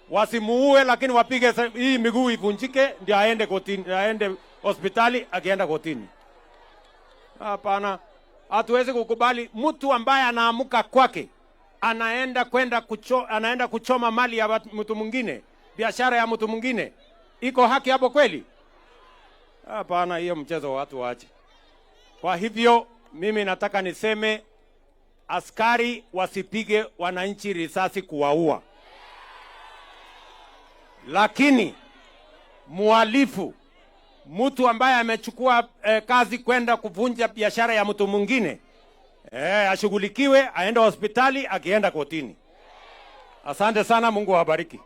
Wasimuue, lakini wapige hii miguu ivunjike, ndio aende kotini, aende hospitali akienda kotini. Hapana, hatuwezi kukubali mtu ambaye anaamuka kwake anaenda kwenda anaenda kuchoma mali ya mtu mwingine, biashara ya mtu mwingine. Iko haki hapo kweli? Hapana, hiyo mchezo watu waache. Kwa hivyo mimi nataka niseme askari wasipige wananchi risasi kuwaua, lakini muhalifu, mtu ambaye amechukua kazi kwenda kuvunja biashara ya mtu mwingine ashughulikiwe, aende hospitali, akienda kotini. Asante sana, Mungu awabariki.